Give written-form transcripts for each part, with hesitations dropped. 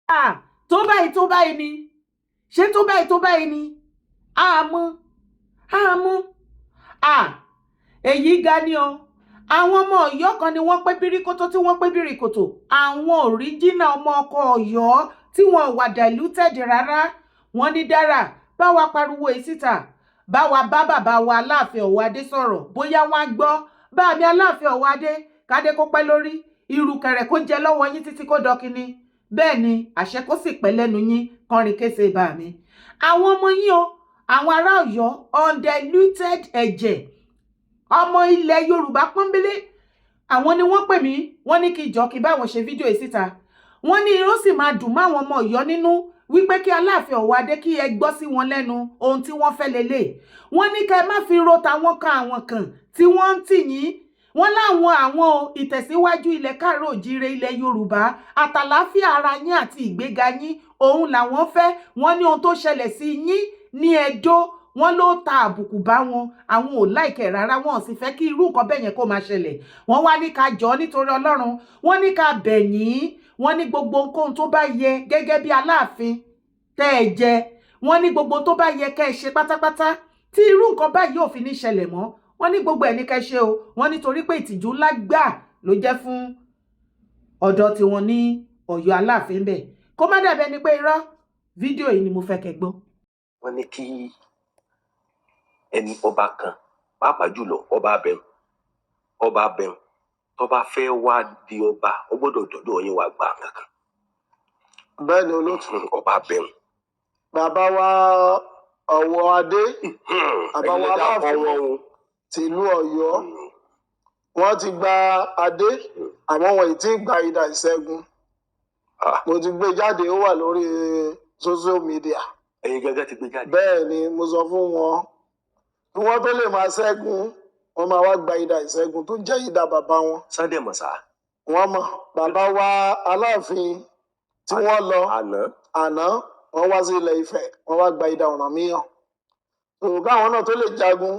Ah, tó báyìí, tó báyìí ni, ṣé tó báyìí, tó báyìí ni? Àmọ́ àmọ́ à èyí ga ni o. Àwọn ọmọ Ọ̀yọ́ kan ni wọ́n pé bíríkótó, tí wọ́n pé bíríkòtò, àwọn original ọmọ ọkọ Ọ̀yọ́ tí wọn wà diluted rárá. Wọ́n ní dára bá wa pariwo èyí síta, bá wa bá bàbá wa Aláàfin Ọ̀wọ́adé sọ̀rọ̀, bóyá wọ́n á gbọ́. Bá mi Aláàfin Ọ̀wọ́adé, kádé kó pẹ́ lórí, ìrùkẹ̀rẹ̀ kó jẹ lọ́wọ́ yín títí kó dọkínní, bẹ́ẹ̀ ni àṣẹ kó sì pẹ́ lẹ́nu yín kọrin kése. Bá mi, àwọn ọmọ yín o, àwọn ará Ọ̀yọ́, undiluted ẹ̀jẹ̀ ọmọ ilẹ̀ Yorùbá pọ́nbélé, àwọn ni wọ́n pè mí. Wọ́n ní kí jọ kí báwọn ṣe fídíò yìí síta. Wọ́n ní irọ́ sì máa dùn máwọn ọmọ Ọ̀yọ́ nínú wípé kí Aláàfin Ọ̀wọ́adé, kí ẹ gbọ́ sí wọn lẹ́nu. Ohun tí wọ́n fẹ́ lélẹ̀, wọ́n ní kẹ́ ẹ má fi ro tàwọn kan, àwọn kan tí wọ́n ń tì yín. Wọ́n láwọn àwọn o ìtẹ̀síwájú ilẹ̀ káàárọ̀ òjíire, ilẹ̀ Yorùbá, àtàláfíà ara yín àti ìgbéga yín, òun làwọn fẹ́. Wọ́n ní ohun tó ṣẹlẹ̀ sí yín ní Ẹdó, wọ́n ló ta àbùkù bá wọn. Àwọn ò like ẹ̀ rárá, wọn ò sì fẹ́ kí irú nǹkan bẹ́ẹ̀ yẹn kó máa ṣẹlẹ̀. Wọ́n wá ní ká jọ nítorí Ọlọ́run, wọ́n ní ká bẹ̀ yín. Wọ́n ní gbogbo ohunkóhun tó bá yẹ gẹ́gẹ́ bí Aláàfin tẹ́ ẹ jẹ, wọ́n ní gbogbo tó bá yẹ kẹ́ ẹ ṣe pátápátá tí irú nǹkan báyìí ò fi ní ṣẹlẹ̀ mọ́, wọ́n ní gbogbo ẹ̀ ní kẹ́ ṣe o. Wọ́n nítorí pé ìtìjú ńlá gbà ló jẹ́ fún ọ̀dọ̀ tiwọn ní Ọ̀yọ́ Aláàfin bẹ́ẹ̀. Kó má dàbí ẹni pé irọ́, fídíò yìí ni mo fẹ́ kẹ́ gbọ́. Wọ́n ní kí ẹni ọba kan, pàápàá jùlọ ọba abẹun, ọba abẹun tó bá fẹ́ wá di ọba, ó gbọ́dọ̀ dọ́dọ̀ yín wá gbà kankan. Bẹ́ẹ̀ ni, olóòtú. Ọba abẹun. Bàbá wa Ọ̀wọ́adé, bàbá wa ẹ̀yin lẹ dákọ Aláàfin wọn o. tìlú Ọ̀yọ́, wọ́n ti gba adé, àmọ́ wọn ì tí ì gba idà ìṣẹ́gun. Ah. Mo ti gbé jáde, ó wà lórí social media. Ẹ̀yin gẹ́gẹ́ ti gbé jáde. Bẹ́ẹ̀ ni, mo sọ fún wọn, kí wọ́n tó lè máa ṣẹ́gun, wọ́n máa wá gba idà ìṣẹ́gun tó jẹ́ idà bàbá wọn. Sunday mọ̀sá. Wọ́n mọ̀. Bàbá wa Aláàfin tí wọ́n lọ àná. Àná, wọ́n wá sí ilẹ̀ Ifẹ̀, wọ́n wá gba idà Ọ̀rànmíyàn. Òun káwọn náà tó lè jagun,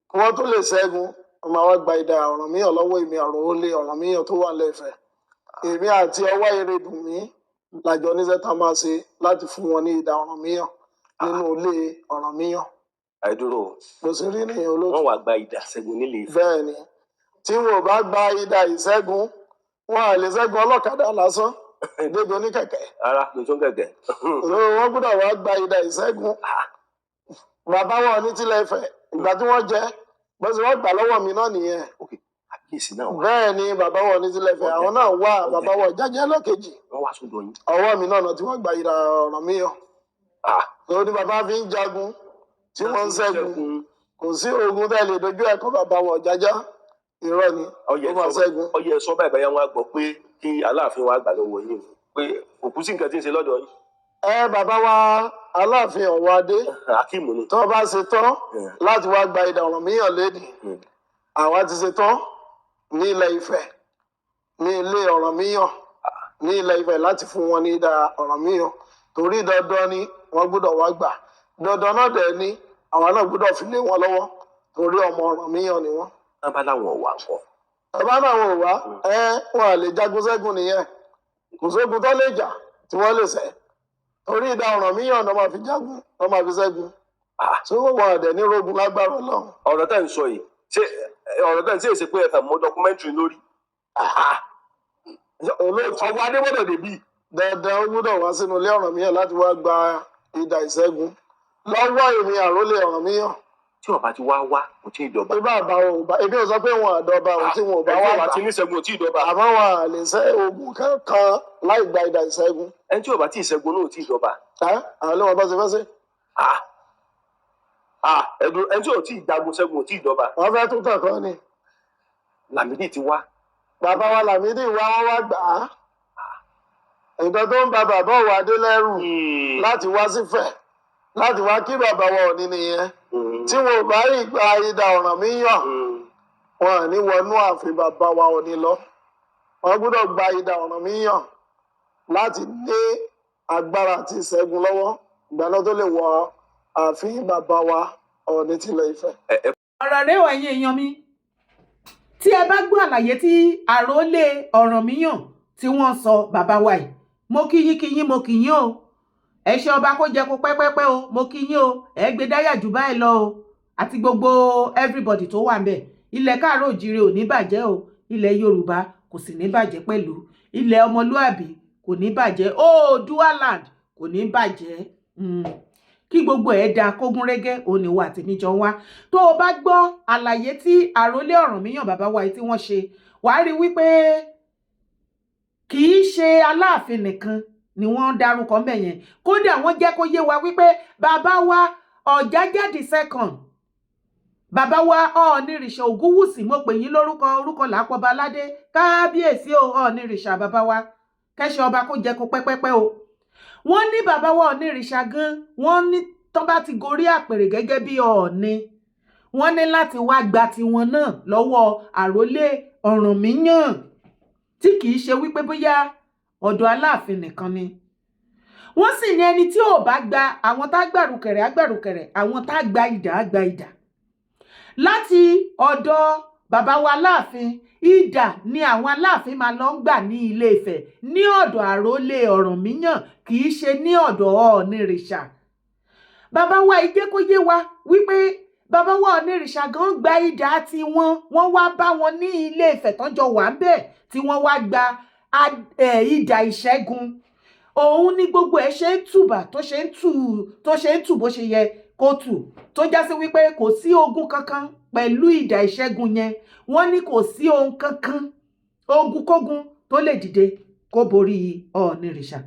kí wọ́n tó lè ṣẹ́gun, wọ́n máa wá gba idà Ọ̀rànmíyàn lọ́wọ́ èmi àròólé Ọ̀rànmíyàn tó wà nílẹ̀ Ifẹ̀. Èmi àti ọwá Erédùnmí làjọ níṣẹ́ tá a máa ṣe láti fún wọn ní idà Ọ̀rànmíyàn nínú ilé Ọ̀rànmíyàn. Àìdúró. Bó ṣe rí nìyẹn, olóòtú. Wọ́n wá gba idà ṣẹ́gun nílé Ifẹ̀. Bẹ́ẹ̀ ni, tí wọn ò bá gba idà ìṣẹ́gun, wọn à lè ṣẹ́gun ọlọ́kadà lásán débi oníkẹ̀kẹ́. Rárá, tuntun kẹ̀kẹ́. Wọ́n gbọ́dọ̀ wá gba idà ìṣẹ́gun. Bàbá wọn ní tilẹ̀ Ifẹ̀, ìgbà tí wọ́n jẹ bó ṣe wọ́n gbà lọ́wọ́ mi náà nìyẹn. Ok, àkíyèsí náà wà. Bẹ́ẹ̀ ni, bàbá wọn ní tilẹ̀ Ifẹ̀, àwọn náà wà. Bàbá wọn jẹ́jẹ́ lọ́kejì. Wọ́n wá sọ́dọ̀ yín. Ọwọ́ mi náà tí wọ́n gba idà Ọ̀rànmíyàn. Ah. Tó ní bàbá fi ń jagun tí wọ́n ń ṣẹ́gun. Kò sí ogun tẹ́ lè dojú ẹ̀kọ́ bàbá wọn jájá, irọ́ ni. Ọyẹ. Ó máa ṣẹ́gun. Ọyẹ sọ báyìí, báyà wọn á gbọ́ pé kí Aláàfin wa gbà lọ́wọ́ yín o, pé kò kú sí nǹkan tí ń ṣe lọ́dọ̀ yín. Ẹ bàbá wa Aláàfin Ọ̀wọ́adé, Akeem ni. tó bá ṣe tán láti wá gba idà Ọ̀rànmíyàn lénìí, àwa ti ṣe tán ní ilẹ̀ Ifẹ̀, ní ilé Ọ̀rànmíyàn ní ilẹ̀ Ifẹ̀, láti fún wọn ní idà Ọ̀rànmíyàn, torí dandan ni wọ́n gbọ́dọ̀ wá gbà. Dandan náà dẹ̀ ni àwa náà gbọ́dọ̀ fi lé wọn lọ́wọ́, torí ọmọ Ọ̀rànmíyàn ni wọ́n. Wọ́n bá láwọn ọ̀wà ńkọ́? Bàbá náà wọn ò wá, ẹ wọn à lè jagun ṣẹ́gun nìyẹn. Kò sógun tó lè jà tí wọ́n lè ṣẹ́, torí idà Ọ̀rànmíyàn náà máa fi jagun, náà máa fi ṣẹ́gun. Ah. Tó wọn àdẹ̀ ní rogun lágbára Ọlọ́run. Ọ̀rọ̀ tẹ́ ń sọ yìí, ṣé ọ̀rọ̀ tẹ́ ń ṣe èsì pé ẹ kàn mọ́ documentary lórí? Ah. Olóòtú. Ọwọ́ adé gbọ́dọ̀ débí. Dandan, ó gbọ́dọ̀ wá sínú ilé Ọ̀rànmíyàn láti wá gba idà ìṣẹ́gun lọ́wọ́ èmi àrólé Ọ̀rànmíyàn. Tí ọba ti wá wá, kò tí ì dọba. Bí bàbá wọn ò bá, èmi ò sọ pé wọn àdọba ò, tí wọn ò bá Ẹni wá tí ọba gbà. ti ní ṣẹ́gun, ò tí ì dọba. Àmọ́ wọn à lè ṣẹ́ ogun kankan láì gba idà ìṣẹ́gun. Ẹni tí ọba tí ì ṣẹ́gun náà ò tí ì dọba. Ẹ àwọn ilé wọn bá ṣe fẹ́ ṣe. Ah. Ah, ẹ̀dùn, ẹni tí ò tí ì jagun ṣẹ́gun ò tí ì dọba. Wọ́n fẹ́ tún tàn kan ni. Làmídì ti wá. Bàbá wa Làmídì wá, wọn wá gbà á. Nǹkan tó ń ba bàbá Ọ̀wọ́adé lẹ́rù láti wá sífẹ̀ láti wá kí bàbá wa Ọ̀ọ̀ni nìyẹn. Tí wọn ò bá rí gba idà Ọ̀rànmíyàn, wọn à ní wọnú ààfin bàbá wa Ọ̀ọ̀ni lọ. Wọn gbọ́dọ̀ gba idà Ọ̀rànmíyàn láti ní agbára àti ìṣẹ́gun lọ́wọ́, ìgbà náà tó lè wọ ààfin bàbá wa Ọ̀ọ̀ni tilẹ̀ Ifẹ̀. Ẹ Ọ̀rọ̀ rẹ̀ wọ̀, ẹ̀yin èèyàn mi, tí ẹ bá gbọ́ àlàyé tí àròlé Ọ̀rànmíyàn tí wọ́n sọ, bàbá wa yìí. Mo kí yín, kí yín, mo kí yín o. Ẹ ṣe ọba kó jẹ kó pẹ́pẹ́pẹ́ o. Mo kí yín o. Ẹ gbé dáyà jù báyìí lọ o, àti gbogbo everybody tó wà ń bẹ̀. Ilẹ̀ káàárọ̀ òjìrè ò ní bàjẹ́ o. Ilẹ̀ Yorùbá kò sì ní bàjẹ́ pẹ̀lú. Ilẹ̀ ọmọlúàbí kò ní bàjẹ́. Oòduà land kò ní bàjẹ́. Kí gbogbo ẹ̀ dáa, kógún régé òun ni wà tèmi jọ wá. Tó o bá gbọ́ àlàyé tí àròlé Ọ̀rànmíyàn bàbá wa yìí tí wọ́n ṣe, wàá rí wípé kì í ṣe Aláàfin nìkan ni wọ́n dárúkọ ńbẹ̀ yẹn. Kódà wọ́n jẹ́ kó yé wa wípé bàbá wa Ọ̀jájá the Second, bàbá wa Ọọ̀nìrìṣà Ògúnwùsì, mo pè yín lórúkọ, orúkọ làpọ̀ba aládé, kábíyèsí o. Ọọ̀nìrìṣà bàbá wa, kẹ́sẹ̀ ọba kó jẹ́ kó pẹ́pẹ́pẹ́ o. Wọ́n ní bàbá wa Ọọ̀nìrìṣà gan, wọ́n ní tán bá ti gorí àpèrè gẹ́gẹ́ bí Ọọ̀ni, wọ́n ní láti wá gba tiwọn náà lọ́wọ́ àrólé Ọ̀rànmíyàn, tí kì í ṣe wípé bóyá ọ̀dọ̀ Aláàfin nìkan ni. Wọ́n sì ní ẹni tí ò bá gba, àwọn tá gbàrúkẹ̀rẹ̀ á gbàrúkẹ̀rẹ̀, àwọn tá gba idà á gba idà láti ọ̀dọ̀ bàbá wa Aláàfin. Idà ni àwọn Aláàfin máa lọ ń gbà ní Ilé Ifẹ̀ ní ọ̀dọ̀ àrólé Ọ̀rànmíyàn, kì í ṣe ní ọ̀dọ̀ Ọọ̀nìrìṣà. Bàbá wa yìí jẹ́ kó yé wa wípé bàbá wa Ọọ̀nìrìṣà gan gba idà tiwọn. Wọ́n wá bá wọn ní Ilé Ifẹ̀ tán jọ wà ń bẹ̀, tí wọ́n wá gba idà ìṣẹ́gun. Òun ni gbogbo ẹ̀ ṣe ń tùbà, tó ṣe ń tù, tó ṣe ń tù bó ṣe yẹ kó tù, tó já sí wípé kò sí ogun kankan pẹ̀lú idà ìṣẹ́gun yẹn. Wọ́n ní kò sí ohun kankan, ogun kógun tó lè dìde kó borí Ọọ̀nìrìṣà.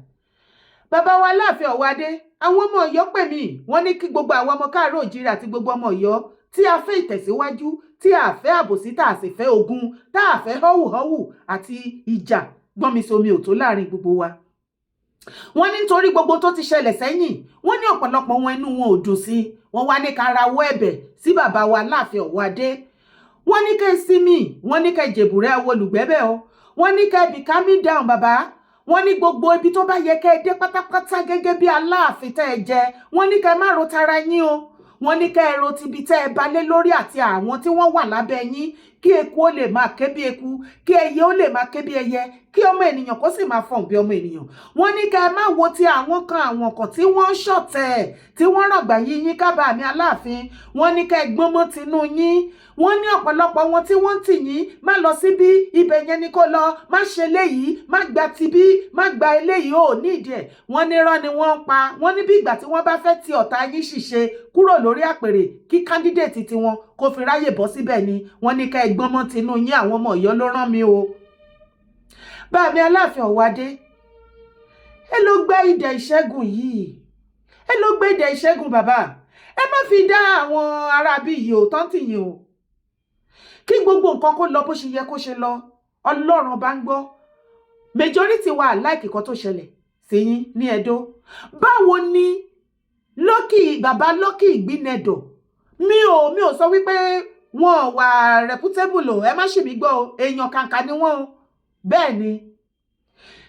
Bàbá wa Aláàfin Ọ̀wọ́adé, àwọn ọmọ Ọ̀yọ́ pè mí. Wọ́n ní kí gbogbo àwọn ọmọ káàárọ̀ òjíire àti gbogbo ọmọ Ọ̀yọ́ tí a fẹ́ ìtẹ̀síwájú, tí a fẹ́ àbòsí, tá a sì fẹ́ ogun, tá a fẹ́ họ́wùhọ́wù àti ìjà gbọ́nmisomi ò tó láàrin gbogbo wa. Wọ́n ní nítorí gbogbo tó ti ṣẹlẹ̀ sẹ́yìn, wọ́n ní ọ̀pọ̀lọpọ̀ wọn, inú wọn ò dùn sí. Wọ́n wá ní ká rawọ́ ẹ̀bẹ̀ sí bàbá wa Aláàfin Ọ̀wọ́adé. Wọ́n ní kẹ́ sinmi, wọ́n ní kẹ́ jèbùrẹ́ olùgbẹ́bẹ̀ o, wọ́n ní kẹ́ be calming down bàbá. Wọ́n ní gbogbo ibi tó bá yẹ kẹ́ ẹ dé pátápátá gẹ́gẹ́ bí Aláàfin tẹ́ ẹ jẹ, wọ́n ní kẹ́ má ro tara yín o. Wọ́n ní kẹ́ ẹ ro tibi tẹ́ ẹ balẹ̀ lórí àti àwọn tí wọ́n wà lábẹ́ yín, kí eku ó lè máa ké bí eku, kí ẹyẹ ó lè máa ké bí ẹyẹ, kí ọmọ ènìyàn kó sì máa fọhùn bí ọmọ ènìyàn. Wọ́n ní kẹ́ ẹ má wo ti àwọn kan, àwọn kan tí wọ́n ń ṣọ̀tẹ̀, tí wọ́n rọ̀gbà yí yín kábàámi Aláàfin. Wọ́n ní kẹ́ ẹ gbọ́n mọ́ tinú yín. Wọ́n ní ọ̀pọ̀lọpọ̀ wọn tí wọ́n ń tì yín, má lọ síbí, ibẹ̀ yẹn ni kó lọ, má ṣe léyìí, má gba tibí, má gba eléyìí, ò ní ìdí ẹ̀. Wọ́n ní irọ́ ni wọ́n ń pa. Wọ́n ní bí ìgbà tí wọ́n bá fẹ́ ti ọ̀tá yín ṣìṣe kúrò lórí àpèrè, kí candidate tiwọn kó fi ráyè bọ́ síbẹ̀ ni. Wọ́n ní ká ẹ gbọ́n mọ́ tinú yín. Àwọn ọmọ Ọ̀yọ́ ló rán mi o. Báàmí Aláàfin Ọ̀wádé, ẹ ló gbé idà ìṣẹ́gun yìí, ẹ ló gbé idà ìṣẹ́gun. Bàbá, ẹ má fi dá àwọn aráabí yìí ò tán tì yín o. Kí gbogbo nǹkan kó lọ bó ṣe yẹ kó ṣe lọ. Ọlọ́run bá ń gbọ́, majority wa like kan tó ṣẹlẹ̀ sí yín ní Ẹdó. Báwo ni Lucky, bàbá Lucky Ìgbínẹdọ̀? Mi ò sọ wípé wọn wà reputable o, ẹ má ṣì mí gbọ́ o. Èèyàn kàǹkà ni wọ́n o, bẹ́ẹ̀ ni,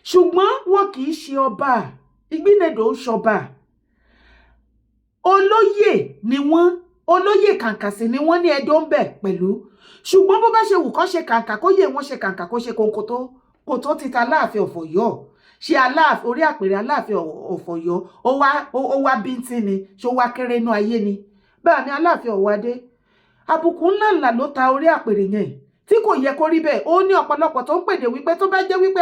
ṣùgbọ́n wọn kì í ṣe ọba. Ìgbínẹdọ̀ ń ṣọba, olóyè ni wọ́n. Olóyè kàǹkà sì ni wọ́n ní Ẹdó ń bẹ̀ pẹ̀lú. Ṣùgbọ́n bó bá ṣe wù kán ṣe kàǹkà, kó yè wọ́n ṣe kàǹkà, kó ṣe kóńkó tó, kò tó ti ta Aláàfin of Ọ̀yọ́. Ṣé Aláàfin, orí àpèrè Aláàfin of Ọ̀yọ́, ó wá bíntín ni? Ṣó wá kéré inú ayé ni? Báàmí Aláàfin Ọ̀wádé, àbùkù ńláńlá ló ta orí àpèrè yẹn tí kò yẹ kó rí bẹ́ẹ̀. Ó ní ọ̀pọ̀lọpọ̀ tó ń pèdè wípé tó bá jẹ́ wípé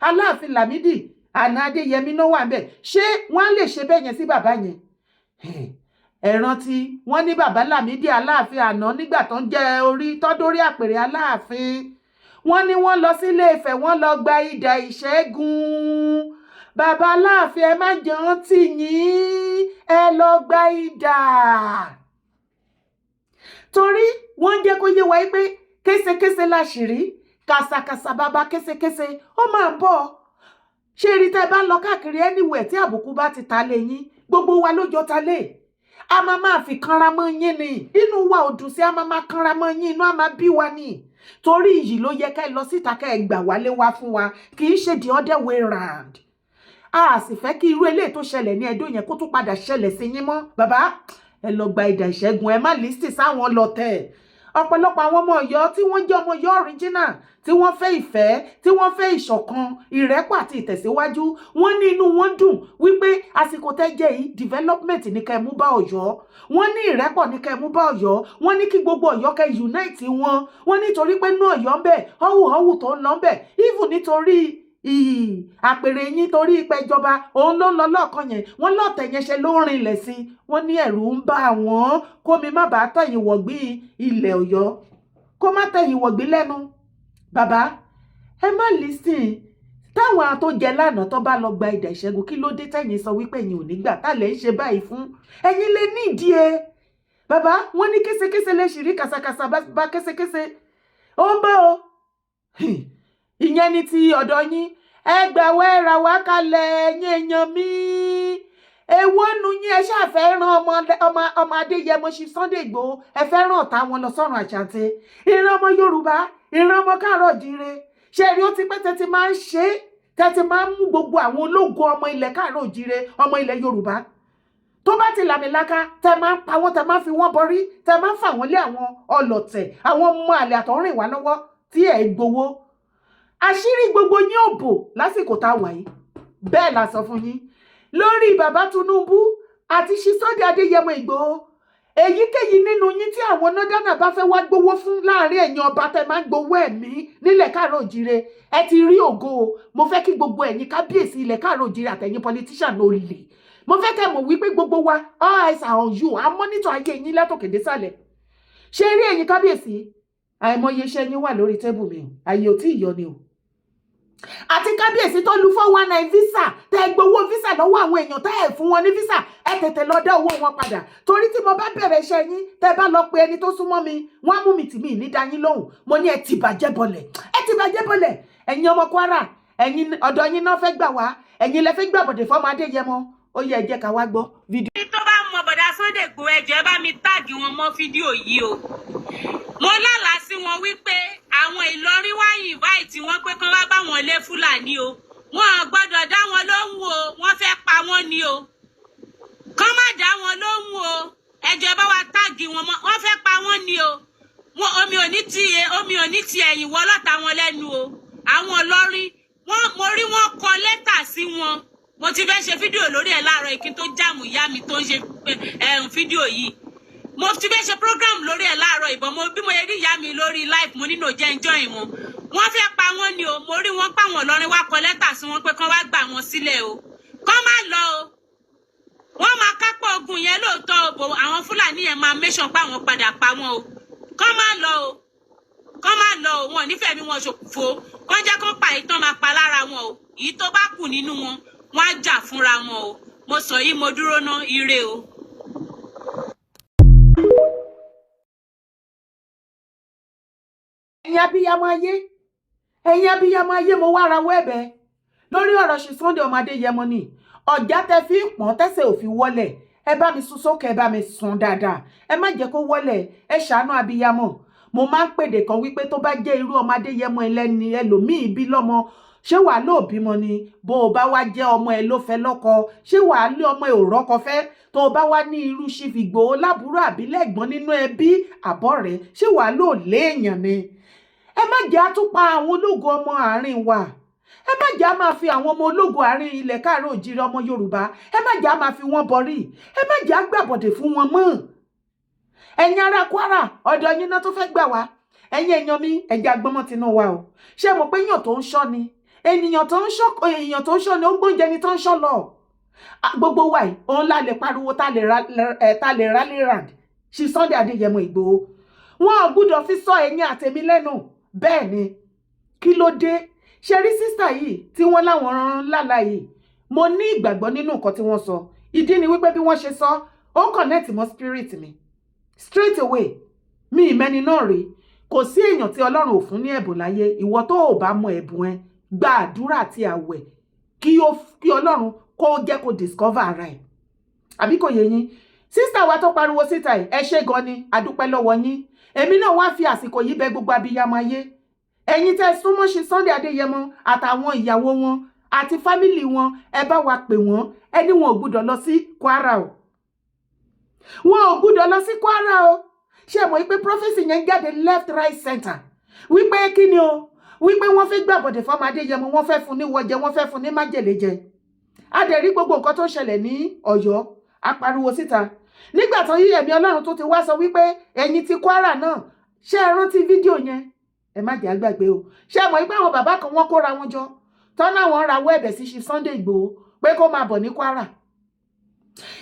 Aláàfin Lámídì àná Adéyẹmí náà wà ń bẹ̀, ṣé wọ́n á lè ṣe bẹ́ẹ̀ yẹn sí bàbá yẹn? Ẹ rántí, wọ́n ní bàbá Lámídì Aláàfin àná, nígbà tó ń jẹ́ orí tọ́dórí àpèrè Aláàfin, wọ́n ní wọ́n lọ sílé Ifẹ̀, wọ́n lọ gba idà ìṣẹ́gun. Bàbá Aláàfin, ẹ má jẹun tì yín, ẹ lọ gba idà, torí wọ́n jẹ́ kó yé wa pé késekése láṣìírí, kàsàkàsà bàbá késekése ó máa ń bọ̀. Ṣé rí, tẹ́ ẹ bá ń lọ káàkiri anywhere, tí àbùkù bá ti ta lé yín, gbogbo wa ló jọ ta lé. A máa máa fi kanra mọ́ yín ni. Inú wa ò dùn sí, a máa máa kanra mọ́ yín, inú a máa bí wa ni, torí iyì ló yẹ ká ẹ lọ síta, ká ẹ gbà wálé wá fún wa, kì í ṣe the other way round. A sì fẹ́ kí irú eléyìí tó ṣẹlẹ̀ ní Ẹdó yẹn kó tún padà ṣẹlẹ̀ sí yín mọ́. Bàbá, ẹ lọ gba idà ìṣẹ́gun. Ẹ má listen sáwọn lọ́tẹ̀. Ọ̀pọ̀lọpọ̀ àwọn ọmọ Ọ̀yọ́ tí wọ́n jẹ́ ọmọ Ọ̀yọ́ original, tí wọ́n fẹ́ ìfẹ́, tí wọ́n fẹ́ ìṣọ̀kan, ìrẹ́pọ̀ àti ìtẹ̀síwájú, wọ́n ní inú wọn dùn wípé àsìkò tẹ́ jẹ́ yìí, development ní kẹ́ mú bá Ọ̀yọ́. Wọ́n ní ìrẹ́pọ̀ ní kẹ́ mú bá Ọ̀yọ́. Wọ́n ní kí gbogbo Ọ̀yọ́ kẹ́ unite wọn. Wọ́n nítorí pé inú Ọ̀yọ́ ń bẹ họ́wùhọ́wù tó ń lọ ń bẹ, even nítorí àpèrè yín, torí ìpẹjọba òun ló ń lọ lọ́ọ̀kan yẹn. Wọ́n lọ́ọ̀tẹ̀ yẹn ṣe ló ń rinlẹ̀ sí. Wọ́n ní ẹ̀rù ń bá àwọn kómi má bàa tẹ̀yìn wọ̀gbìn ilẹ̀ Ọ̀yọ́, kó má tẹ̀yìn wọ̀gbìn lẹ́nu. Bàbá, ẹ má listen táwọn tó jẹ lánàá tó bá lọ gba ìdà ìṣẹ́gun. Kí ló dé tẹ̀yìn sọ wípé ẹ̀yin ò ní gbà? Tá lẹ̀ ń ṣe báyìí fún? Ẹ̀yin lè ní ìdí ẹ. Bàbá, wọ́n ní késekése lè ṣìrí kàsàkàsà bá késekése ó ń bọ̀ o. Ìyẹn ni ti ọ̀dọ̀ yín. Ẹ gbà wẹ́ ra wá kalẹ̀. Ẹ̀yin èèyàn mi, èwo nu yín? Ẹ ṣáà fẹ́ rán ọmọ Adéyẹmọ ṣi Sunday Igboho, ẹ fẹ́ rán ọ̀tá wọn lọ sọ́run àṣàǹtẹ̀. Ìran ọmọ Yorùbá, ìran ọmọ káàárọ̀ jíire, ṣe rí, ó ti pẹ́ tẹ́tí máa ń ṣe é, tẹ́tí máa ń mú gbogbo àwọn ológo ọmọ ilẹ̀ káàárọ̀ jíire, ọmọ ilẹ̀ Yorùbá tó bá ti làmìlaka, tẹ máa ń pa wọ́n, tẹ máa ń fi wọ́n bọrí, tẹ máa ń fà wọ́n lé àwọn ọlọ̀tẹ̀, àwọn ọmọ àlè àtọ̀rìn wá lọ́wọ́ tí ẹ̀ gbowó. Àṣírí gbogbo yín ò bò lásìkò tá a wà yìí. Bẹ́ẹ̀ la sọ fún yín lórí bàbá Tinubu àti Sunday Adéyẹmọ Ìgbòho. Èyíkéyìí nínú yín tí àwọn nọ́dánà bá fẹ́ wá gbowó fún láàrin ẹ̀yin ọba tẹ máa ń gbowó ẹ̀mí nílẹ̀ káàárọ̀ òjire, ẹ ti rí ògo o. Mo fẹ́ kí gbogbo ẹ̀yin kábíyèsí ilẹ̀ káàárọ̀ òjire àtẹ̀yin politician ló lè, mo fẹ́ kẹ́ mọ̀ wípé gbogbo wa, all eyes are on you. À monitor ayé yín látòkè désàlẹ̀. Ṣé rí ẹ̀yin kábíyèsí, àìmọye iṣẹ́ yín wà lórí table mi o. Àyè ò tí ì yọ ni o. Àti kábíyèsí tó lu 419 visa, tẹ gbowó visa lọ́wọ́ àwọn èèyàn, tẹ́ ẹ̀ fún wọn ní visa, ẹ tètè lọ dá owó wọn padà, torí tí mo bá bẹ̀rẹ̀ iṣẹ́ yín, tẹ́ bá lọ pe ẹni tó súnmọ́ mi, wọ́n á mú mi tì mí ní dá yín lóhùn. Mo ní ẹ ti bàjẹ́ bọlẹ̀, ẹ ti bàjẹ́ bọlẹ̀. Ẹ̀yin ọmọ Kwara, ẹ̀yin ọ̀dọ̀ yín náà fẹ́ gbà wá, ẹ̀yin lẹ fẹ́ gbàbọ̀dẹ̀ fọ́mọ Adéyẹmọ. Ó yẹ ẹ jẹ́ ká wá gbọ́ fídíò. Tó bá mọ bọ̀dá Sunday Igboho, ẹ jọ̀ọ́, ẹ bá mi tag wọn mọ́ fídíò yìí o. Mo lálàá sí wọn wípé àwọn Ìlọrin wá invite wọn pé kán wá bá wọn lé Fúlàní o. Wọn ò gbọ́dọ̀ dá wọn lóhùn o, wọ́n fẹ́ pa wọ́n ni o. Kán má dá wọn lóhùn o. Ẹ jọ̀ọ́, ẹ bá wa tag wọn mọ́. Wọ́n fẹ́ pa wọ́n ni o. Wọn omi ò ní ti ẹ̀yìn wọ́ lọ́ta wọn lẹ́nu o. Àwọn Ìlọrin wọn, mo rí wọn kọ lẹ́tà sí wọn. Mo ti fẹ́ ṣe fídíò lórí ẹ̀ láàárọ̀ kí n tó jáàmù ìyá mi tó ń ṣe fídíò yìí. Mo ti fẹ́ ṣe program lórí ẹ̀ láàárọ̀ ìbọn mo bí mo yẹ rí ìyá mi lórí live, mo nínú jẹ́ enjoy wọn. Wọ́n fẹ́ pa wọ́n ni o. Mo rí wọn pa wọn Ìlọrin wá kọ lẹ́tà sí wọn pé kán wá gbà wọn sílẹ̀ o, kán má lọ o. Wọ́n máa kápọ̀ ogun yẹn lóòótọ́ o, bò àwọn Fúlàní yẹn máa mẹ́sàn pé àwọn padà pa wọn o. Kán má lọ o, kán má lọ o. Wọn ò nífẹ̀ẹ́ mi wọn ṣòfò. Kán jẹ́ kán pa èyí tán máa pa lára wọn o. Èyí tó bá kù nínú wọn, wọ́n á jà fúnra wọn o. Mo sọ yìí, mo dúró ná. Ire o. Ẹ̀yin abiyamọ ayé, ẹ̀yin abiyamọ ayé, mo wá rawọ́ ẹ̀bẹ̀ lórí ọ̀rọ̀ ṣe Sunday ọmọ Adéyẹmọ ni. Ọ̀já tẹ fi ń pọ́n tẹ́sẹ̀ ò fi wọlẹ̀, ẹ bá mi sún sókè, ẹ bá mi sún dáadáa, ẹ má jẹ́ kó wọlẹ̀. Ẹ ṣàánú abiyamọ. Mo máa ń pèdè kan wípé tó bá jẹ́ irú ọmọ Adéyẹmọ ẹlẹ́ni ẹlòmíì bí lọ́mọ, ṣé wàá lóò bímọ ni? Bó o bá wá jẹ́ ọmọ ẹ ló fẹ́ lọ́kọ, ṣé wàá lé ọmọ ẹ ò rọ́kọ fẹ́? Tó o bá wá ní irú Chief Ìgbòho lábúrò àbílẹ̀gbọ́n nínú ẹbí àbọ̀ rẹ̀, ṣé wàá lóò léèyàn ni? Ẹ má jẹ́ àtúpa àwọn ológo ọmọ àárín wa. Ẹ má jẹ́ á máa fi àwọn ọmọ ológo àárín ilẹ̀ káàárọ̀ òjíire, ọmọ Yorùbá, ẹ má jẹ́ á máa fi wọ́n bọrí. Ẹ má jẹ́ á gbàbọ̀dẹ̀ fún wọn mọ́. Ẹ̀yin ará Kwara, ọ̀dọ̀ yín náà tó fẹ́ gbà wá. Ẹ̀yin èèyàn mi, ẹ̀jẹ̀ agbọ́mọ́ tinú wa o. Ṣé mo pé èèyàn tó ń ṣọ́ ni, ènìyàn tó ń ṣọ́, èèyàn tó ń ṣọ́ ni ó gbóúnjẹ ni tó ń ṣọ́ lọ. Gbogbo wa yìí òun la lè pariwo, tá lè rally round ṣi Sunday Adéyẹmọ Ìgbòho. Wọn ò gbúdọ̀ fi sọ ẹ̀yin àtẹ̀mí lẹ́nu. Bẹ́ẹ̀ ni, kí ló dé? Ṣe rí sister yìí tí wọ́n láwọn rán lálá yìí, mo ní ìgbàgbọ́ nínú nǹkan tí wọ́n sọ. Ìdí ni wípé bí wọ́n ṣe sọ, ó connect mọ́ spirit mi straight away. Mi ìmẹ́ni náà rí. Kò sí èèyàn tí Ọlọ́run ò fún ní ẹ̀bùn láyé. Ìwọ tó ò bá mọ ẹ̀bùn ẹ, gba àdúrà àti àwẹ̀ kí Ọlọ́run kó jẹ́ kó discover ara ẹ̀. Àbí kò yé yín? Sister wa tó pariwo síta yìí, ẹ ṣé gan ni, àdúpẹ́ lọ́wọ́ yín. Èmi náà wá fi àsìkò yìí bẹ̀ gbogbo abiyamọ ayé, ẹ̀yin tẹ́ súnmọ́ ṣe Sunday Adéyẹmọ àtàwọn ìyàwó wọn àti family wọn, ẹ bá wa pè wọ́n. Ẹni wọn ò gbúdọ̀ lọ sí Kwara o, wọn ò gbúdọ̀ lọ sí Kwara o. Ṣé ẹ mọ̀ wípé prophecy yẹn jáde left, right, center, wípé kí ni o, wípé wọ́n fẹ́ gbàbọ̀dẹ̀ fọ́mọ Adéyẹmọ, wọ́n fẹ́ fún ní wọ́jẹ, wọ́n fẹ́ fún ní májèlé jẹ. A dẹ̀ rí gbogbo nǹkan tó ṣẹlẹ̀ ní Ọ̀yọ́, a pariwo síta nígbà tán yí. Ẹ̀mí Ọlọ́run tó ti wá sọ wípé ẹ̀yin ti Kwara náà, ṣé ẹ rántí fídíò yẹn? Ẹ má jẹ́ àgbàgbé o. Ṣé ẹ mọ̀ wípé àwọn bàbá kan, wọ́n kóra wọn jọ tọ́nà, àwọn rawọ́ ẹ̀bẹ̀ sí Chief Sunday Igboho pé kó máa bọ̀ ní Kwara,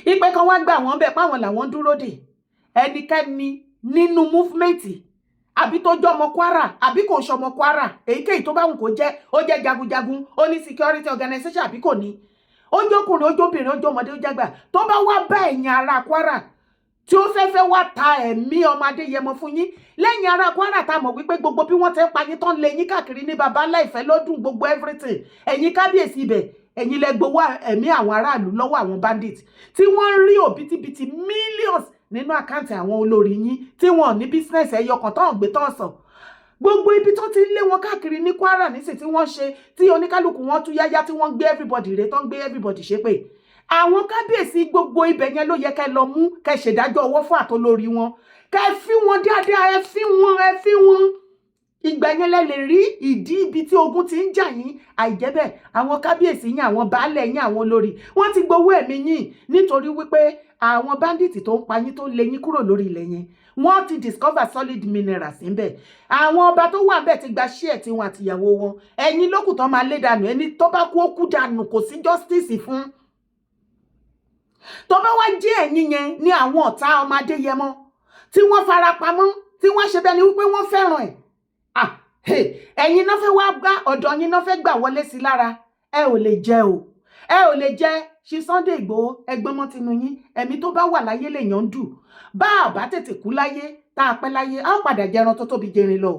ipe kan wá gbà wọ́n bẹ̀ páwọn làwọn dúró dè. Ẹnikẹ́ni nínú movement, àbí tó jọmọ Kwara, àbí kò ṣọmọ Kwara, èyíkéyìí tó bá wù kó jẹ́, ó jẹ́ jagunjagun, ó ní security organization àbí kò ní, ó jókùnrin, ó jóbìnrin, ó jọmọdé, ó jágbà, tó bá wá bá ẹ̀yin ará Kwara tí ó fẹ́ fẹ́ wá ta ẹ̀mí ọmọ Adéyẹmọ fún yín, lẹ́yìn ará Kwara tá a mọ̀ wípé gbogbo bí wọ́n ti ń pa yín tán, lé yín káàkiri ní baba ńlá ìfẹ́ lọ́dún, gbogbo everything, ẹ̀yin kábíyèsí ibẹ̀, ẹ̀yin lẹ gbowó ẹ̀mí àwọn aráàlú lọ́wọ́ àwọn bandit tí wọ́n ń rí òbítíbitì millions nínú account àwọn olórí yín, tí wọ́n ní business ẹyọ kan tán gbé tán sàn. Gbogbo ibi tó ti ń lé wọn káàkiri ní Kwara nísì tí wọ́n ṣe tí oníkálukú wọn tú yáyá, tí wọ́n gbé everybody rè, tán gbé everybody ṣépè, àwọn kábíyèsí gbogbo ibẹ̀ yẹn ló yẹ kẹ́ lọ mú, kẹ́ ṣèdájọ́ ọwọ́ fún àtolórí wọn, kẹ́ fi wọn dáadáa, ẹ fi wọn, ẹ fi wọn. Ìgbà yẹn lẹ lè rí ìdí ibi tí ogun ti ń jà yín. Àìjẹ́ bẹ́ẹ̀, àwọn kábíyèsí yín, àwọn baálẹ̀ yín, àwọn olórí, wọ́n ti gbowó ẹ̀mí yín, nítorí wípé àwọn bandit tó ń pa yín, tó ń lé yín kúrò lórí ilẹ̀ yẹn, wọ́n ti discover solid minerals ńbẹ̀. Àwọn ọba tó wà ńbẹ̀ ti gba share tiwọn àtìyàwó wọn. Ẹ̀yin lókùn tó máa lé dànù. Ẹni tó bá kú, ó kú dànù, kò sí justice fún. Tó bá wá jẹ́ ẹ̀yin yẹn ní àwọn ọ̀tá ọmọ Adéyẹmọ tí wọ́n fara pamọ́, tí wọ́n ṣe bẹ́ẹ̀ ni wípé wọ́n fẹ́ràn ẹ̀, ẹ̀yin náà fẹ́ wá gbá ọ̀dọ̀ yín náà fẹ́ gbà wọlé sí lára. Ẹ ò lè jẹ o, ẹ ò lè jẹ. Ṣe Sunday Igboho, ẹgbọ́n mọ́ tinú yín. Ẹ̀mí tó bá wà láyé lèèyàn ń dù. Bá a bá tètè kú láyé, tá a pẹ́ láyé, á padà jẹran tó tóbi jẹrin lọ.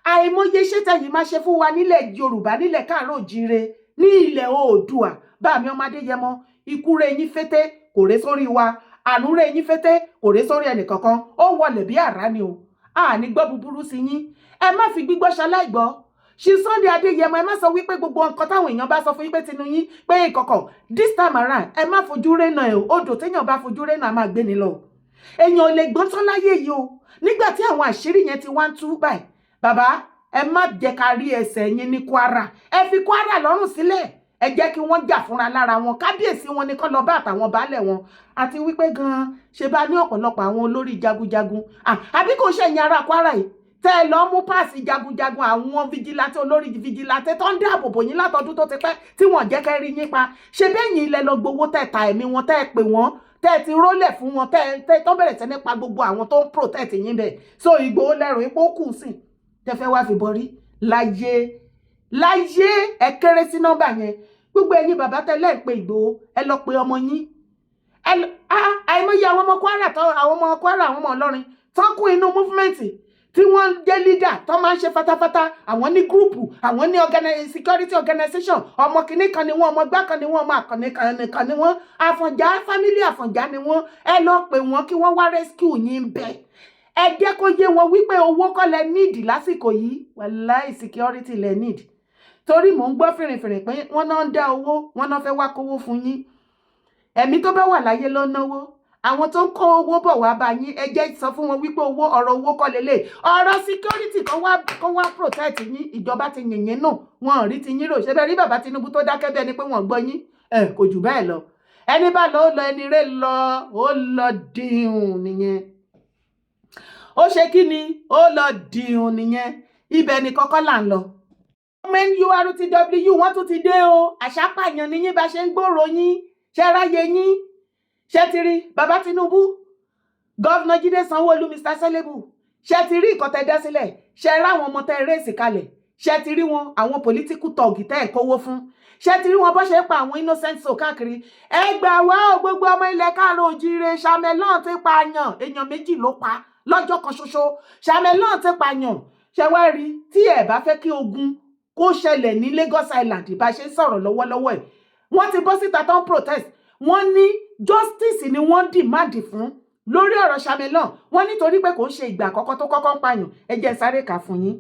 Àìmọye iṣẹ́ tẹ̀yìn máa ṣe fún wa nílẹ̀ Yorùbá, nílẹ̀ Káàárọ̀ Òjíire, ní ilẹ̀ Oòdùà. Bá mi ọmọ Adéyẹmọ, ikú rẹ̀ yín fété kò ré sórí wa, àrùn rẹ̀ yín fété kò ré sórí ẹnìkankan. Ó wọlé bí àrá ni o. A ní gbọ́ búburú sí yín. Ẹ má fi gbígbọ́ ṣaláìgbọ́. Ṣe Sunday Adéyẹmọ, ẹ má sọ wípé gbogbo nǹkan táwọn èèyàn bá sọ fún yín pé tinú yín pé ìkọ̀kọ̀. This time around, ẹ má fojú rénà ẹ o. Odò téèyàn bá fojú rénà á máa gbé ni lọ. Èèyàn ò lè gbọ́n tán láyé yìí o. Nígbà tí àwọn àṣírí yẹn ti wá ń tú báyìí, bàbá, ẹ má jẹ́ ká rí ẹsẹ̀ yín ní Kwara. Ẹ fi Kwara lọ́rùn sílẹ̀, ẹ jẹ́ kí wọ́n jà fúnra lára wọn. Kábíyèsí wọn ni kán lọ bá àtàwọn baálẹ̀ wọn, àti wípé gan-an ṣe bá ní ọ̀pọ̀lọpọ̀ àwọn olórí jagunjagun, àbí kò ṣe ẹ̀yin ará Kwara yìí tẹ́ ẹ lọ mú páàsì jagunjagun, àwọn vigilante, olórí vigilante tó ń dáàbò bò yín látọdún tó ti pẹ́, tí wọ́n jẹ́ kẹ́ rí yín pa? Ṣe bẹ́yìn ilẹ̀ lọ gbowó, tẹ́ ta ẹ̀mí wọn, tẹ́ ẹ pè wọ́n, tẹ́ ẹ ti rólẹ̀ fún wọn, tẹ́ ẹ tó bẹ̀rẹ̀ sí nípa gbogbo àwọn tó ń protect yín bẹ̀? So Ìgbòho lẹ́rù ipò kù sí tẹ́ fẹ́ wá fi borí láyé láyé. Ẹ kéré sí nọ́mbà yẹn. Gbogbo ẹ̀yin bàbá tẹ́lẹ̀ ń pe Ìgbòho, ẹ lọ pe ọmọ yín. Àìmọye àwọn ọmọ Kwara, àwọn ọmọ Kwara, àwọn ọmọ Ìlọrin tán kún inú movement, tí wọ́n jẹ́ leader tó máa ń ṣe fatafata. Àwọn ní group, àwọn ní security organization. Ọmọ kìíní kan ni wọ́n, ọmọ gbá kan ni wọ́n, ọmọ àkànní kan ni wọ́n, Àfọ̀njá family, Àfọ̀njá ni wọ́n. Ẹ lọ pè wọ́n kí wọ́n wá rescue yín bẹ́ẹ̀. Ẹ jẹ́ kó yé wọn wípé owó kọ́ lẹ need lásìkò yìí, wàláì, security lẹ need. Torí mò ń gbọ́ fìrìfìrì pé wọ́n náà ń dá owó, wọ́n náà fẹ́ wá kówó fún yín. Ẹ̀mí tó bá wà láyé ló náwó. Àwọn tó ń kó owó bọ̀ wá bá yín, ẹ jẹ́ sọ fún wọn wípé owó, ọ̀rọ̀ owó kọ́ lélẹ̀, ọ̀rọ̀ security kan wá protect yín. Ìjọba ti yìnyín nù, wọn ò rí ti yín rò. Ṣé bẹ́ẹ̀ rí bàbá Tinubu tó dákẹ́ bẹ́ẹ̀ ni pé wọ́n gbọ́ yín? Ẹ kò jù bẹ́ẹ̀ lọ. Ẹni bá lọ, ó lọ. Ẹni rẹ̀ lọ, ó lọ dìhun nìyẹn. Ó ṣe kí ni? Ó lọ dìhun nìyẹn. Ibẹ̀ ni kọ́kọ́ là ń lọ. NURTW, wọ́n tún ti dé o. Àṣàpàyàn ni yín, bá ṣe ń gbòòrò yín, ṣe ráyè yín, ṣe ti rí bàbá Tinubu, Governor Jídé Sanwó-Olú, Mr Selebu, ṣe ti rí nǹkan tẹ́ dá sílẹ̀? Ṣe ráwọn ọmọ tẹ́ raise kalẹ̀? Ṣe ti rí wọn, àwọn political thug tẹ́ ẹ̀ kówó fún? Ṣe ti rí wọn bó ṣe ń pa àwọn innocent soul káàkiri? Ẹ gbà wá o, gbogbo ọmọ ilẹ̀ Káàárọ̀ Òjíire. Samelon ti pààyàn, èèyàn 2 ló pa lọ́jọ́ kan ṣoṣo. Samelon ti pààyàn. Ṣe wá rí, tí ẹ bá fẹ́ kí ogun kó ṣẹlẹ̀ ní Lagos Island, bá ṣe ń sọ̀rọ̀ lọ́wọ́lọ́wọ́ ẹ̀, wọ́n ti bọ́ síta tán protest. Wọ́n ní justice ni wọ́n demand fún lórí ọ̀rọ̀ Samelon. Wọ́n nítorí pé kò ń ṣe ìgbà àkọ́kọ́ tó kọ́kọ́ ń pààyàn. Ẹ jẹ́ sáré kà fún yín.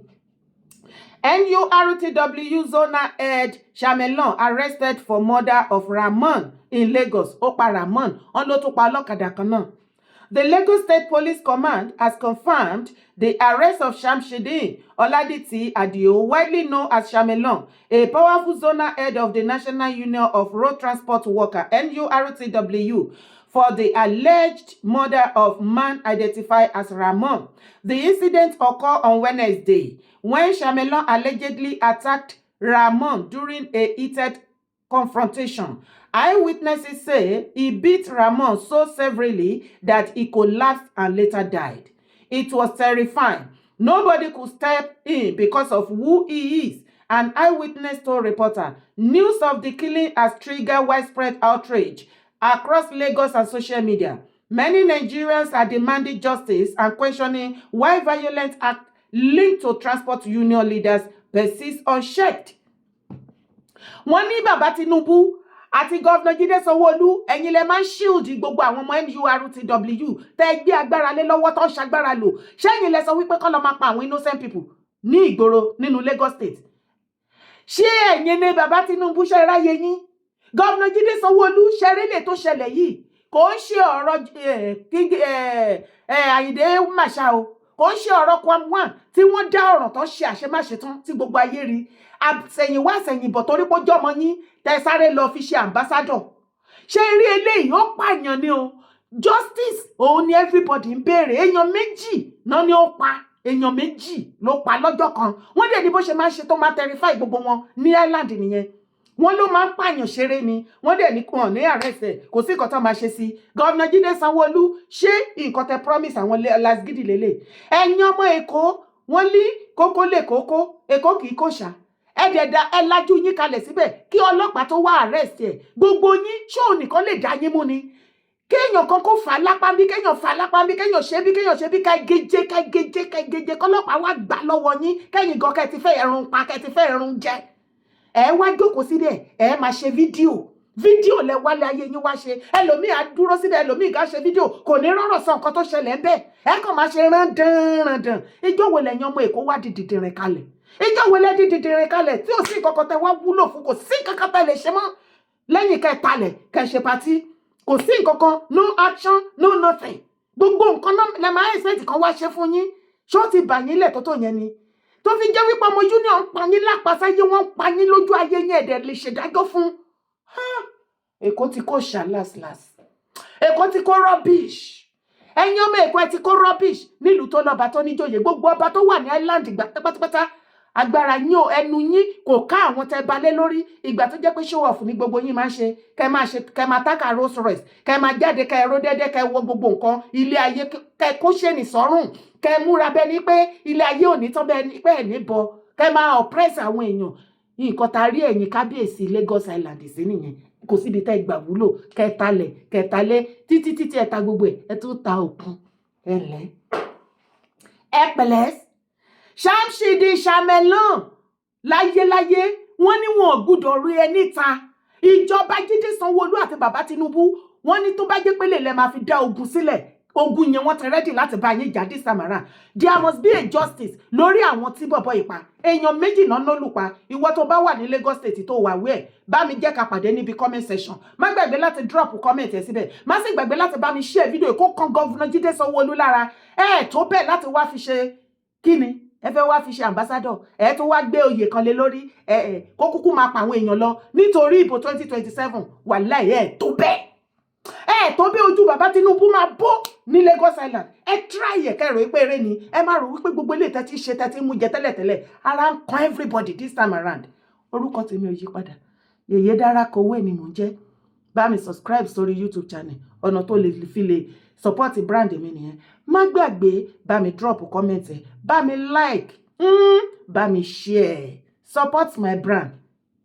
NURTW zonal head Shamelon arrested for murder of Ramon in Lagos. Ó pa Ramon, wọ́n ló tún pa ọlọ́kadà kan náà. The Lagos State Police Command has confirmed the arrest of Shamshideen Oladiti Adio, widely known as Shamelon, a powerful zonal head of the National Union of Road Transport Workers, NURTW, for the alleged murder of man identified as Ramon. The incident occurred on Wednesday when Shamelon allegedly attacked Ramon during a heated confrontation. Eyewitnesses say he beat Ramon so severely that he collapsed and later died. "It was terrifying. Nobody could step in because of who he is," an eyewitness told reporter. News of the killing has triggered widespread outrage across Lagos and social media. Many Nigerians are demanding justice and questioning why violent acts linked to transport union leaders persist unchecked. Wọ́n ní bàbá Tinubu àti Governor Jídé Sanwó-Olú, ẹ̀yin lẹ máa ń shield gbogbo àwọn ọmọ NURTW tẹ́ ẹ gbé agbára lé lọ́wọ́ tó ń ṣagbára lò. Ṣẹ́yìn lẹ sọ wípé kọ́ lọ máa pa àwọn innocent people ní ìgboro nínú Lagos State? Ṣé ẹ̀yin ni bàbá Tinubu ṣe ráyè yín? Governor Jídé Sanwó-Olú, ṣerélè tó ṣẹlẹ̀ yìí, kò ń ṣe ọ̀rọ̀ Àyìndé Marshal o, kò ń ṣe ọ̀rọ̀ Kwam One tí wọ́n dá ọ̀ràn tó ṣe àṣemáṣe tán tí gbogbo ayé rí, àṣẹ̀yìnwá àṣẹ̀yìnbọ̀, torí pé ó jọmọ yín tẹ sáré lọ fi ṣe ambassador. Ṣé rí eléyìí, ó pààyàn ni o. Justice òun ni everybody ń béèrè. Èèyàn méjì náà ni ó pa, èèyàn méjì ló pa lọ́jọ́ kan. Wọ́n dẹ̀ ní bó ṣe máa ń ṣe tó máa terrify gbogbo wọn ní island nìyẹn. Wọ́n ló máa ń pààyàn ṣeré ni. Wọ́n dẹ̀ ní kàn ní arrest ẹ̀, kò sí nǹkan tó máa ṣe sí. Governor Jídé Sanwó-Olú, ṣé nǹkan tẹ promise àwọn Lasgidi lélẹ̀? Ẹ̀yin ọmọ Èkó, wọ́n ní kókó lè kókó, Èkó kì í kò ṣá. Ẹ dẹ̀ da ẹ lajú yín kalẹ̀ síbẹ̀ kí ọlọ́pàá tó wá arrest ẹ̀. Gbogbo yín, ṣé òun nìkan lè dá yín mú ni? Kéèyàn kan kó fà á lápá bí, kéèyàn fà á lápá bí, kéèyàn ṣe bí, kéèyàn ṣe bí, ká gèjè, ká gèjè, ká gèjè, kọ́lọ́pàá wá gbà lọ́wọ́ yín, kẹ́yìn gan kẹ́ ti fẹ́ ẹrun pa, kẹ́ ti fẹ́ ẹrun jẹ. Ẹ wá jókòó síbẹ̀, ẹ máa ṣe fídíò. Fídíò lẹ wálé ayé yín wá ṣe. Ẹlòmíì á dúró síbẹ̀, ẹlòmíì ká ṣe fídíò, kò ní rọ́rọ̀ sọ nǹkan tó ṣẹlẹ̀ ń bẹ̀. Ẹ kàn máa ṣe rán dán. Ìjọ wo lẹ̀yin ọmọ Èkó wá di dìdìrìn kalẹ̀? Ìjọ wo lẹ di dìdìrìn kalẹ̀ tí ò sí nǹkan kan tẹ wá wúlò fún? Kò sí nǹkan kan tẹ lè ṣe mọ́ lẹ́yìn kẹ́ talẹ̀, kẹ́ ṣe party. Kò sí nǹkan kan, no action, no nothing. Gbogbo nǹkan náà lẹ máa expect kan wá ṣe fún yín. Ṣó ti bà yín lẹ̀ tó tó yẹn ni, tó fi jẹ́ wípé ọmọ union ń pa yín lápasáyé, wọ́n ń pa yín lójú ayé yín, ẹ̀dẹ̀ lè ṣèdájọ́ fún? Èkó ti kó ṣá last. Èkó ti kó rubbish. Ẹ̀yin ọmọ Èkó, ẹ ti kó rubbish nílùú tó lọ́ba, tó níjòyè. Gbogbo ọba tó wà ní island ìgbà pátápátá, agbára yín ò, ẹnu yín kò ká àwọn tẹ balẹ̀ lórí. Ìgbà tó jẹ́ pé show off ní gbogbo yín máa ń ṣe, kẹ máa ṣe, kẹ máa tákà Rolls Royce, kẹ máa jáde, kẹ ró dẹ́dẹ́, kẹ wọ gbogbo nǹkan ilé ayé, kẹ kó ṣèní sọ́rùn, kẹ múra bẹ́ẹ̀ ni pé ilé ayé ò ní tán, bẹ́ẹ̀ ni pé ẹ̀ ní bọ, kẹ máa oppress àwọn èèyàn. Nǹkan tá a rí ẹ̀yìn kábíyèsí Lagos Island sí nìyẹn. Kò síbi tẹ́ gbà wúlò. Kẹtalẹ̀ kẹtalẹ̀ títí títí, ẹ ta gbogbo ẹ̀, ẹ tún ta òkun. Ẹ lẹ́ ẹ pẹ̀lẹ́. Ṣámṣìdì Ṣàmẹlán, láyéláyé, wọ́n ní wọn ò gbúdọ̀ rí ẹ níta. Ìjọba Jídé Sanwóolu àti bàbá Tinubu, wọ́n ní tó bá jẹ́ pé lè lẹ máa fi dá ogun sílẹ̀, ogun yẹn, wọ́n ti ready láti bá yín jà this time around. There must be a justice lórí àwọn tí bọ̀bọ̀ ìpa. Èèyàn méjì náà ló lù pa. Ìwọ tó bá wà ní Lagos State tó wà wíẹ̀, bá mi jẹ́ ká pàdé níbi comment section. Má gbàgbé láti drop comment ẹ̀ síbẹ̀. Má sì gbàgbé láti bá mi share fídíò kó kan Governor Jídé Sanwó-Olú lára. Ẹ tó bẹ́ẹ̀ láti wá fi ṣe kíni? Ẹ fẹ́ wá fi ṣe ambassador, ẹ tó wá gbé oyè kan lé lórí ẹ, ẹ kó kúkú máa pa àwọn èèyàn lọ nítorí ìbò 2027. Wàláhì, ẹ tó bẹ́ẹ̀, ẹ tó bí. Ojú bàbá Tinubu máa bó ní Lagos Island. Ẹ try ẹ kẹrò pé eré ni. Ẹ má rò wípé gbogbo ilé tẹ́tí ṣe, tẹ́tí mú jẹ tẹ́lẹ̀tẹ́lẹ̀, ara ń kan everybody this time around. Orúkọ tèmi ò yí padà, Yèyé Dára Kowé ni mò ń jẹ́. Bá mi subscribe sórí YouTube channel, ọ̀nà tó lè fi lè support brand mi nìyẹn. Má gbàgbé, bá mi drop comment ẹ, bá mi like, bá mi share, support my brand.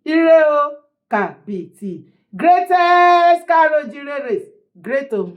Ire o, kàbìtì greatest karojire race great o.